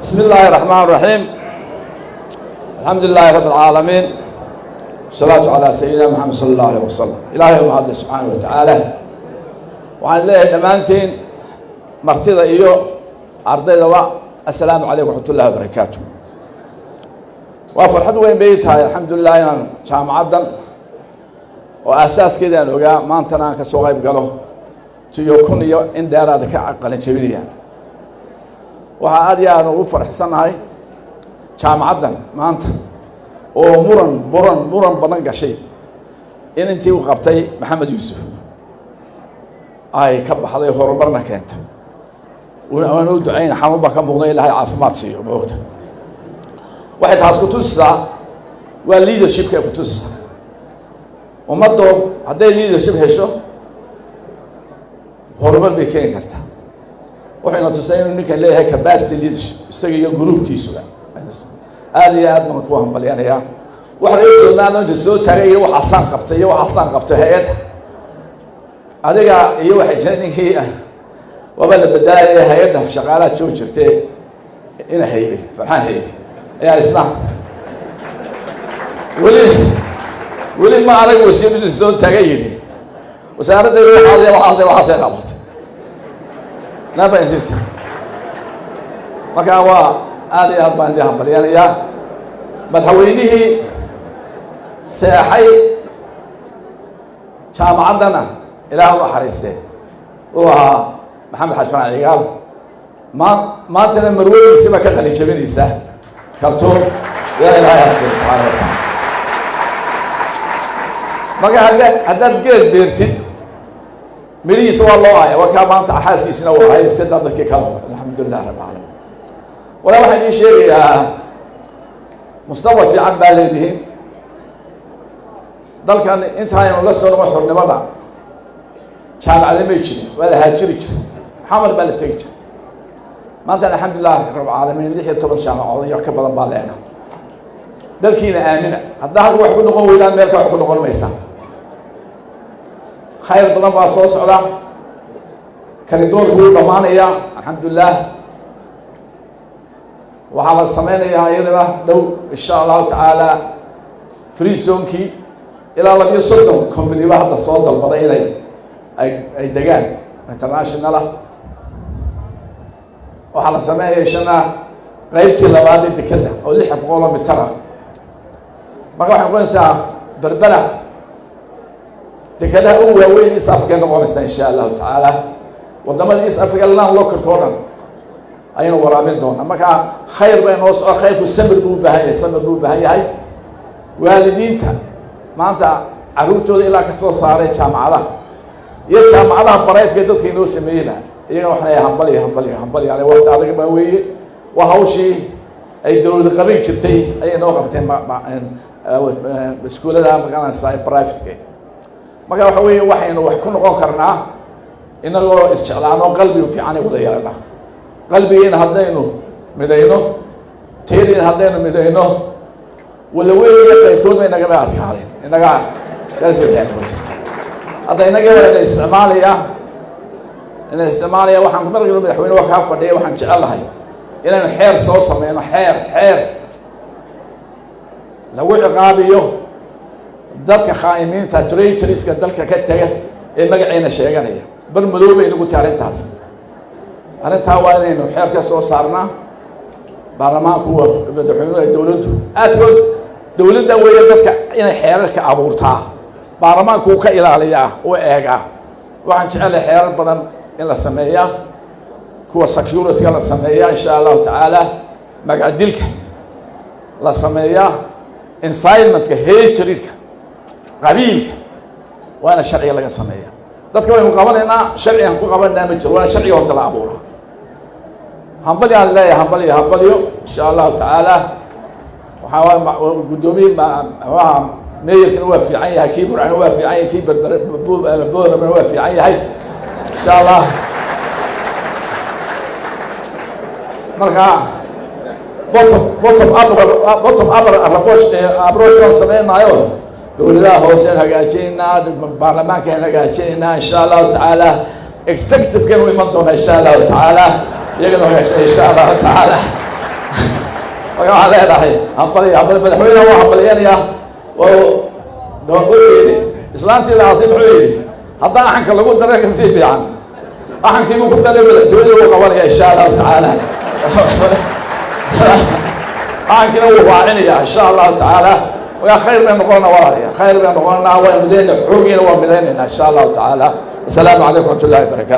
بسم الله الرحمن الرحيم، الحمد لله رب العالمين، والصلاة على سيدنا محمد صلى الله عليه وسلم. Ilaahay mahadle subxaana wa tacaala. Waxaan leeyahay dhammaantiin, martida iyo ardaydaba, assalaamu calaykum waraxmat ullahi wabarakaatu. Waa farxad weyn bay tahay, alxamdulilah, inaan jaamacaddan oo aasaaskeeda aan ogaa maantana aan ka soo qayb galo, tiyo 1000 iyo in dheeraada ka qalin jebinayaan. Waxaa aad iyo aad ugu farxsannahay jaamacaddan maanta oo muran muran muran badan gashay in intii uu qabtay Maxamed Yuusuf ay ka baxday, horumarna keentay. Waan u ducayna, xanuun baa ka muuqda, Ilahay caafimaad siiyo. Ma ogta, waxay taas ku tusisaa waa leadershipka ay ku tusisaa. Ummaddu hadday leadership hesho, horumar bay keeni kartaa. Waxayna tusay inuu ninkan leeyahay capacity leadership, isaga iyo groupkiisuba. Aad iyo aad baan ku hambalyanayaa. Waxa reer Somaliland inta soo taagay iyo waxaasaan qabtay iyo waxaasaan qabtay, hay-adda adiga iyo waxay jira ninkii waaba la badaalaya, hay-adda shaqaalaha joog jirtee, ina Haybe, Farxaan Haybe, ayaa isna weli weli ma adag wasiir intuu soo taagay yidhi wasaaradda waxaas waxaas waxaasay qabatay. Never insist. Marka waa aad iyo aad baan idin hambalyanayaa. Madaxweynihii seexay jaamacaddana, Ilaah u naxariistee, uu ahaa Maxamed Xaaji Farax Cigaal. Maantana marwadiisiba ka qalin jabinaysa Kaltuun. Yaa Ilaahay hasiyo subxaana wa tacaala. Marka haddaad geed beertid, midhihiisa waa loo aya. Waa kaa maanta xaaskiisina waa ahay, iska daa dadkii kale. Alxamdu lilah rab alcaalamiin. Walaa, waxaan idiin sheegayaa, mustaqbal fiican baa leedihiin. Dalkan intaaynu la soo noqon xornimada, jaamacada may jirin, waa la haajiri jiray, Xamar baa la tegi jiray. Maantana, alxamdulilah rabcaalamiin, 16 jaamacood iyo ka badan baa leena. Dalkiina aamina. Haddaa halka wax ku noqon weydaan, meel ka wax ku noqon maysaa. Khayr badan baa soo socda, corridorku wuu dhammaanayaa, alxamdulilah. Waxaa la sameynayaa iyadana dhow, insha Allahu tacaala, free zonekii. Ilaa 32 company ba hadda soo dalbaday inay ay degaan, internationala. Waxaa la sameynaya ishana qeybtii labaad ee dekeda oo 600 mitar ah. Marka waxay noqonaysaa Berbera dekadaha ugu waaweyn East Africa noqonaysaa, insha Allahu tacaala. Wadamada East Africa landlockedka oo dhan ayaynu waraabin doonaa. Marka khayr bay noo soco. Khayrku samir buu u baahan yahay, samir buu u baahan yahay. Waalidiinta maanta carruurtooda ilaa ka soo saaray jaamacadaha iyo jaamacadaha privateka dadka inoo sameeyeyna, iyagana waxaan leeyahay hambalyo, hambalyo, hambalyo. Ale waqti adag baa weeye. Waa hawshii ay dawlad qaban jirtay ayay noo qabteen iskuullada magaranaysa privateka. Marka waxa weeye, waxaynu wax ku noqon karnaa inagoo isjeclaano, qalbiga fiicanay wada yeelana. Qalbigiina haddaynu midayno, teediina haddaynu midayno, wala weliga qaybkood bay nagama adkaadeen. Inaga hadda inaga ina isticmaalaya, ina isticmaalaya. Waxaan markii madaxweyne waa kaa fadhiya, waxaan jecel lahay inaynu xeer soo sameyno, xeer lagu ciqaabiyo dadka khaa'imiinta, traitorska dalka ka tega ee magaceena sheeganaya. Bar madow bay nagu tahay arrintaas. Arrintaa waa inaynu xeer ka soo saarnaa. Baarlamaanku waa madaxweynuhu, dowladdu aadkood dowladda weeye dadka inay xeerarka abuurtaa, baarlamaanku uu ka ilaaliyaa, u eegaa. Waxaan jecelahay xeerar badan in la sameeyaa, kuwa securityga la sameeyaa, insha Allahu tacaala, magacdilka la sameeyaa, incitementka, hatredka, qabiilka, waa ina sharciga laga sameeya. Dadka waynu qabanaynaa, sharcigan ku qabanaynaa ma jiro, waana sharciga horta la abuuraa. Hambalyo aan leeyahay, hambalyo, hambalyo, insha Allahu tacaala. Waxaa guddoomiye mxuaha, mayorkana waa fiican yahay, kii Burcana waa fiican yahay, kii Berber Boorabana waa fiican yahay, insha Allah. Marka bottom up approach baan sameynaayo. Dowladaha hoose aan hagaajinaynaa, baarlamaanka aan hagaajinaynaa, insha Allahu tacaala. Executive-kan u iman doona, insha Allahu tacaala, iyagana hagaajinaya, insha Allahu tacaala. Marka waxaan leenahay hambali, hambali. Madaxweynaha waa hambalyanaya. Wuxuu yidhi islaantii laasi, muxuu yidhi? Haddaan axanka lagu dara ka sii fiican. Axankiibuu ku daray, madaxtooyada wuu qabanaya insha Allahu tacaala. Axankiina wuu raacinaya insha Allahu tacaala. Markaa khayr bay noqonaa, walaalaya, khayr bay noqonaa. Waa midaynaa, xoogiina waa midaynayna insha Allahu tacaala. Asalaamu calaykum waraxmat ullahi wabarakaatu.